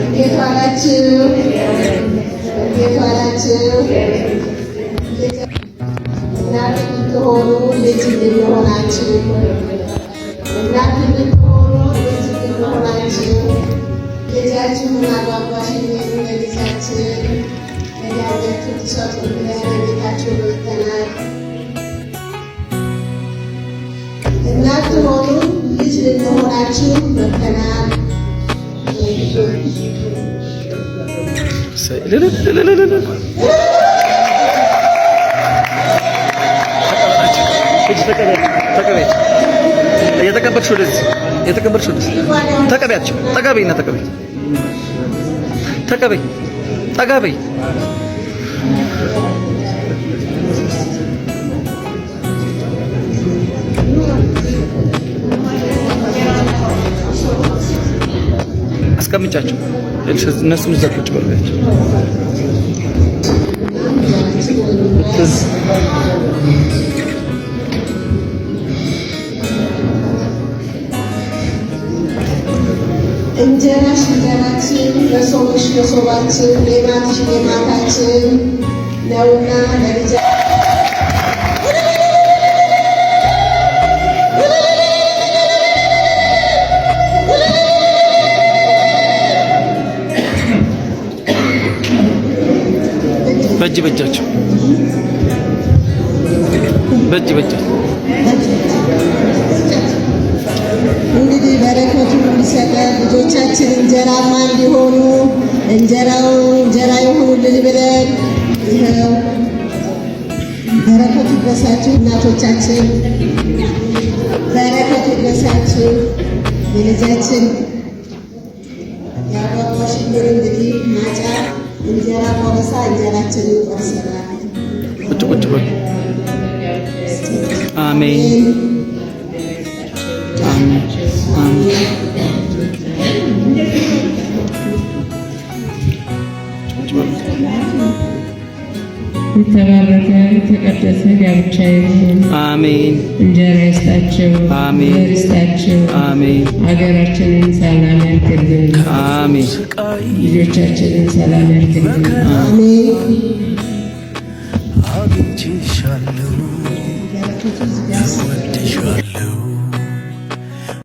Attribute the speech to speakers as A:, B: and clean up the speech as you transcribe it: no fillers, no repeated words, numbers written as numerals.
A: እንዴት ዋላችሁ? እንዴት ዋላችሁ? እናት እንድትሆኑ ልጅ እንድንሆናችሁ፣ እናት እንድትሆኑ ልጅ እንድንሆናችሁ፣ ልጃችሁን አጓጓሽን ለልጃችን ለዳኛችሁ ትሰጡ ብለን ቤታችሁ መጥተናል። እናት ትሆኑ ልጅ ልንሆናችሁ መጥተናል።
B: ተቀበያቸው። እየተቀበልሽ ወደዚህ፣ እየተቀበልሽ ወደዚህ ተቀበያቸው። ጠጋበይና ተቀበይ፣ ተቀበይ፣ ጠጋበይ። አስቀምጫቸው። እነሱም እዛ ቁጭ በሉ።
A: እንጀራሽ እንጀራችን፣ መሶብሽ መሶባችን፣ ሌማትሽ ሌማታችን ነውና ለልጃ
B: በእጅ በእጃቸው፣ በእጅ በእጃቸው።
A: እንግዲህ በረከቱን እንዲሰጠን፣ ልጆቻችን እንጀራማ እንዲሆኑ፣ እንጀራው እንጀራ ይሁኑልን ብለን ይኸው በረከቱ ይድረሳችሁ እናቶቻችን፣ በረከቱ ይድረሳችሁ። የልጃችን የአጓጓሽኝን እንግዲህ ማጫ እንጀራ ቆረሳ እንጀራችንን ቆርሰናል።
B: ቁጭ ቁጭ በሉ። አሜን፣ አሜን፣ አሜን። ቁጭ በሉ።
C: የተባረከ የተቀደሰ ጋብቻ ይሁን።
B: አሜን።
C: እንጀራ ይስጣቸው፣
B: አሜን።
C: ዘር ይስጣቸው።
B: አሜን።
C: ሀገራችንን ሰላም ያድርግልን።
B: አሜን።
C: ልጆቻችንን ሰላም ያድርግልን።
A: አሜን።
D: አግኝቼሻለሁ።
A: በረከቱ